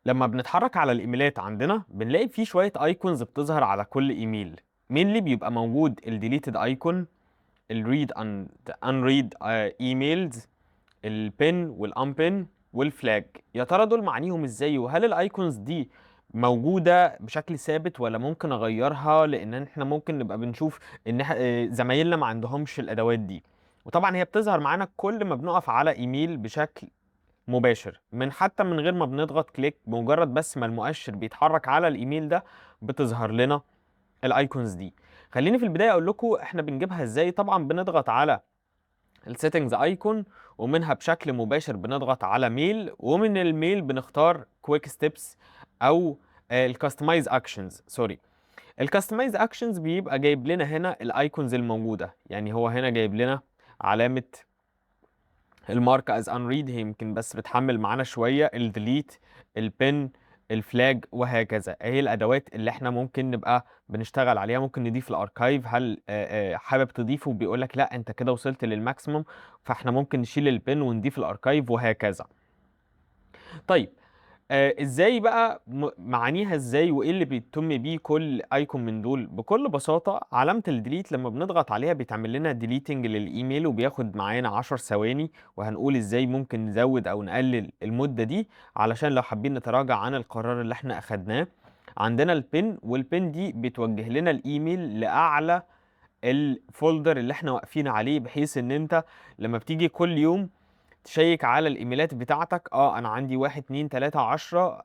لما بنتحرك على الايميلات عندنا بنلاقي في شوية icons بتظهر على كل ايميل. mainly بيبقى موجود ال deleted icon، ال read and unread emails، ال pin وال unpin وال flag. يا ترى دول معانيهم ازاي؟ وهل ال icons دي موجودة بشكل ثابت ولا ممكن اغيرها؟ لان احنا ممكن نبقى بنشوف ان زمايلنا ما عندهمش الادوات دي. وطبعا هي بتظهر معانا كل ما بنقف على ايميل بشكل مباشر، من حتى من غير ما بنضغط click، بمجرد بس ما المؤشر بيتحرك على الايميل ده بتظهر لنا ال icons دي. خليني في البداية اقول لكم احنا بنجيبها ازاي. طبعا بنضغط على ال settings icon، ومنها بشكل مباشر بنضغط على mail، ومن ال mail بنختار quick steps او ال customize actions. sorry، ال customize actions بيبقى جايب لنا هنا ال icons الموجوده. يعني هو هنا جايب لنا علامة ال mark as unread، هي يمكن بس بتحمل معانا شويه، ال delete، ال pin، ال flag، وهكذا. اهي الادوات اللي احنا ممكن نبقى بنشتغل عليها. ممكن نضيف ال archive، هل حابب تضيفه؟ بيقول لك لا، انت كده وصلت لل maximum، فاحنا ممكن نشيل ال pin ونضيف ال archive وهكذا. طيب، ازاي بقى معانيها ازاي وايه اللي بيتم بيه كل icon من دول؟ بكل بساطة علامة ال delete لما بنضغط عليها بيتعمل لنا deleting للايميل، وبياخد معانا 10 ثواني، وهنقول ازاي ممكن نزود او نقلل المدة دي علشان لو حابين نتراجع عن القرار اللي احنا اخدناه. عندنا ال pin، وال pin دي بتوجه لنا الايميل لاعلى ال folder اللي احنا واقفين عليه، بحيث ان انت لما بتيجي كل يوم تشيك على الايميلات بتاعتك، انا عندي 1 2 3 10،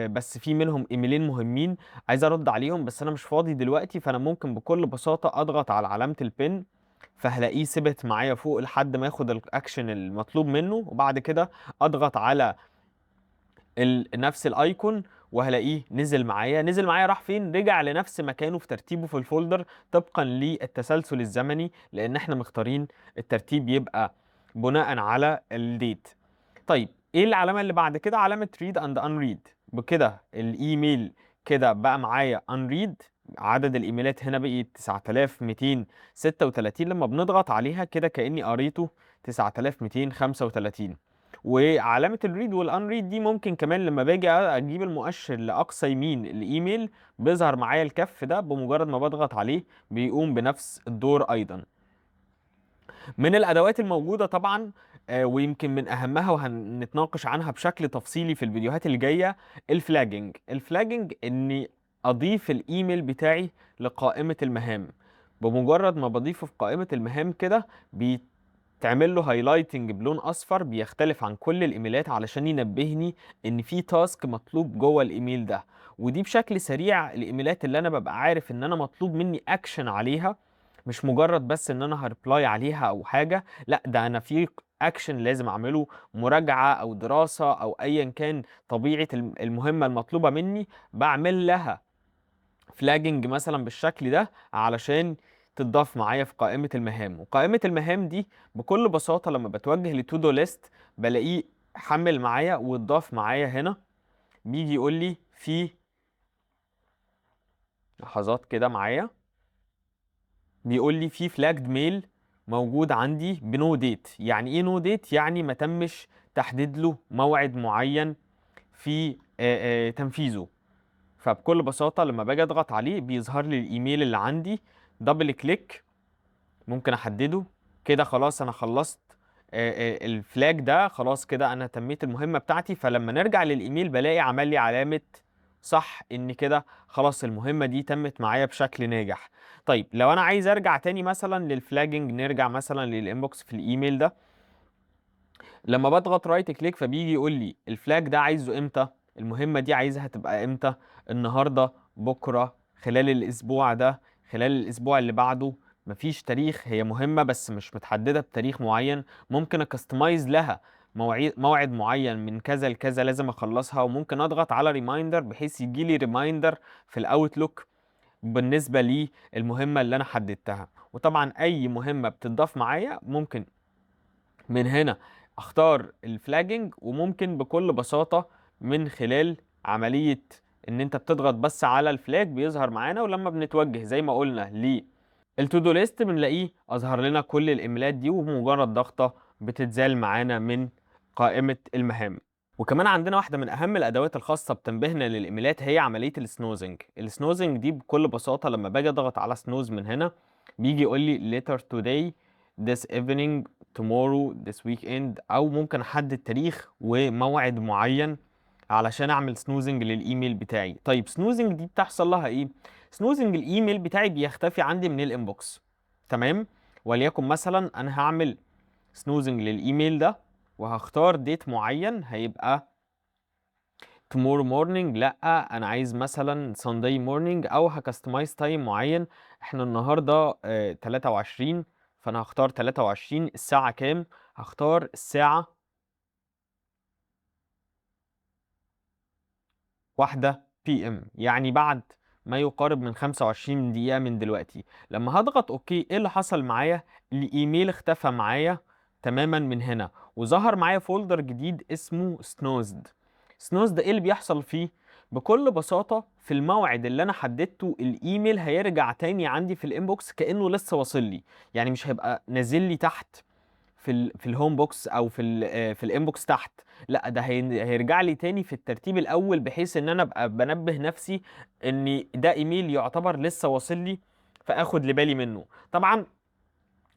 بس في منهم ايميلين مهمين عايز ارد عليهم بس انا مش فاضي دلوقتي، فانا ممكن بكل بساطة اضغط على علامة ال pin فهلاقيه ثبت معايا فوق لحد ما ياخد الاكشن المطلوب منه، وبعد كده اضغط على نفس ال icon وهلاقيه نزل معايا. نزل معايا راح فين؟ رجع لنفس مكانه في ترتيبه في ال folder طبقا للتسلسل الزمني، لان احنا مختارين الترتيب يبقى بناء على ال date. طيب، ايه العلامة اللي بعد كده؟ علامة read and unread. بكده الايميل كده بقى معايا unread، عدد الايميلات هنا بقت 9236، لما بنضغط عليها كده كاني قريته 9235. وعلامة ال read وال unread دي ممكن كمان لما باجي اجيب المؤشر لاقصى يمين الايميل بيظهر معايا الكف ده، بمجرد ما بضغط عليه بيقوم بنفس الدور ايضا. من الادوات الموجودة طبعا، ويمكن من اهمها وهنتناقش عنها بشكل تفصيلي في الفيديوهات اللي جاية، ال flagging. ال flagging اني اضيف الايميل بتاعي لقائمة المهام. بمجرد ما بضيفه في قائمة المهام كده بيتعمل له highlighting بلون اصفر بيختلف عن كل الايميلات علشان ينبهني ان في task مطلوب جوه الايميل ده. ودي بشكل سريع الايميلات اللي انا ببقى عارف ان انا مطلوب مني اكشن عليها، مش مجرد بس ان انا ه reply عليها او حاجه، لا ده انا في اكشن لازم اعمله، مراجعه او دراسة او ايا كان طبيعة المهمة المطلوبة مني، بعمل لها flagging مثلا بالشكل ده علشان تتضاف معايا في قائمة المهام. وقائمة المهام دي بكل بساطة لما بتوجه ل to do list بلاقيه حمل معايا واتضاف معايا هنا. بيجي يقول لي في لحظات كده معايا، بيقول لي في flagged mail موجود عندي ب no date. يعني ايه no date؟ يعني ما تمش تحديد له موعد معين في تنفيذه. فبكل بساطة لما باجي اضغط عليه بيظهر لي الايميل اللي عندي، double click ممكن احدده كده، خلاص انا خلصت ال flag ده، خلاص كده انا تميت المهمة بتاعتي. فلما نرجع للايميل بلاقي عمل لي علامة صح ان كده خلاص المهمة دي تمت معايا بشكل ناجح. طيب، لو انا عايز ارجع تاني مثلا لل flagging، نرجع مثلا لل inbox في الايميل ده، لما بضغط right click فبيجي يقول لي ال flag ده عايزه امتى، المهمة دي عايزها تبقى امتى، النهاردة، بكرة، خلال الاسبوع ده، خلال الاسبوع اللي بعده. مفيش تاريخ، هي مهمة بس مش متحددة بتاريخ معين. ممكن ا customize لها موعد معين من كذا لكذا لازم اخلصها، وممكن اضغط على reminder بحيث يجي لي reminder في ال Outlook بالنسبة للمهمة اللي انا حددتها. وطبعا اي مهمة بتضاف معايا ممكن من هنا اختار ال flagging، وممكن بكل بساطة من خلال عملية ان انت بتضغط بس على ال flag بيظهر معانا. ولما بنتوجه زي ما قلنا لل to do list بنلاقيه اظهر لنا كل الايميلات دي، وبمجرد ضغطة بتتزال معانا من قائمة المهام. وكمان عندنا واحدة من أهم الأدوات الخاصة بتنبيهنا للإيميلات هي عملية ال snoozing. ال snoozing دي بكل بساطة لما باجي أضغط على snooze من هنا بيجي يقول لي later today، this evening، tomorrow، this weekend، أو ممكن أحدد تاريخ وموعد معين علشان أعمل snoozing للإيميل بتاعي. طيب snoozing دي بتحصل لها إيه؟ snoozing الإيميل بتاعي بيختفي عندي من ال inbox، تمام؟ وليكن مثلا أنا هعمل snoozing للإيميل ده وهختار date معين، هيبقى tomorrow morning، لا انا عايز مثلا Sunday morning، او ه customize time معين. احنا النهارده 23، فانا هختار 23. الساعة كام؟ هختار الساعة 1 PM، يعني بعد ما يقارب من 25 دقيقة من دلوقتي. لما هضغط okay، ايه اللي حصل معايا؟ الايميل اختفى معايا تماما من هنا، وظهر معايا folder جديد اسمه snoozed. snoozed ايه اللي بيحصل فيه؟ بكل بساطة في الموعد اللي انا حددته الايميل هيرجع تاني عندي في ال inbox كأنه لسه واصل لي، يعني مش هيبقى نازل لي تحت في ال home box او في ال inbox تحت، لا ده هيرجع لي تاني في الترتيب الاول، بحيث ان انا ابقى بنبه نفسي ان ده ايميل يعتبر لسه واصل لي فاخد لبالي منه. طبعا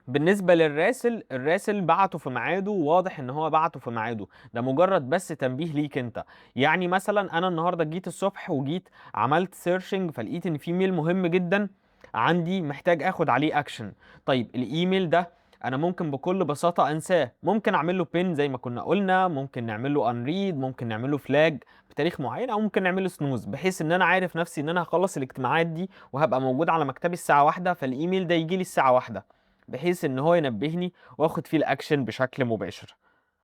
بالنسبة للراسل، الراسل بعته في ميعاده، واضح ان هو بعته في ميعاده، ده مجرد بس تنبيه ليك انت. يعني مثلا انا النهارده جيت الصبح وجيت عملت searching فلقيت ان في mail مهم جدا عندي محتاج اخد عليه اكشن. طيب الايميل ده انا ممكن بكل بساطة انساه، ممكن اعمل له pin زي ما كنا قلنا، ممكن نعمل له unread، ممكن نعمل له flag بتاريخ معين، او ممكن نعمل له snooze، بحيث ان انا عارف نفسي ان انا هخلص الاجتماعات دي وهبقى موجود على مكتبي الساعة 1، فالايميل ده يجي لي الساعة 1، بحيث ان هو ينبهني واخد فيه الاكشن بشكل مباشر.